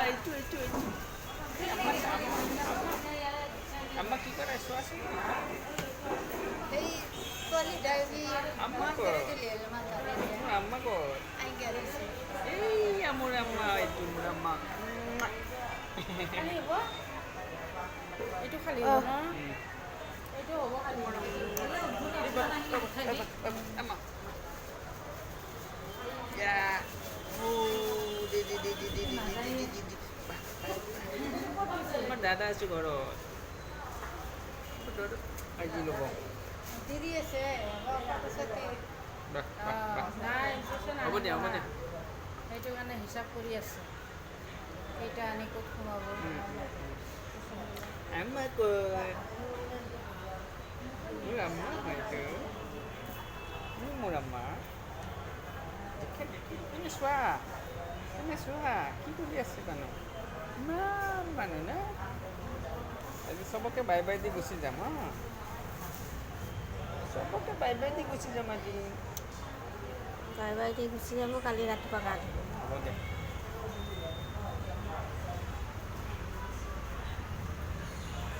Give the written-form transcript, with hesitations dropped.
এইটো এইটো এইটো। আম্মা, আম্মা কি কৰে চোৱাচোন। এই ছোৱালী ডায়েৰী। আম্মা ক'ত? মোৰ আম্মা ক'ত? এইয়া মোৰ আম্মা, এইটো মোৰ আম্মা। খালী হ'ব এইটো, খালী হ'ব ন? এইটো হ'ব খালী। আম্মা। ইয়া। ও দি দি দি দি দি দি দি দি দি দি। আমাৰ দাদা আছো ঘৰত। আজি ল'ব। দিদি আছে পিছতে। বাহ বাহ বাহ। নাই, ষ্টেচন। হ'ব দিয়া, হ'ব দিয়া। সেইটো কাৰণে হিচাপ কৰি আছে, কেইটা আনি ক'ত সোমাব। আম্মা ক'ত? মোৰ আম্মা হয়তো। মোৰ আম্মা। দেখে দেখি, তুমি চোৱা, তুমি চোৱা, কি কৰি আছে মানুহ, ইমান মানুহ না। আজি চবকে বাই বাই the Gucci যাম। হা, চবকে বাই বাই the Gucci যাম আজি। বাই বাই the Gucci যাব, কালি ৰাতিপুৱা গা ধুব। হ'ব দে।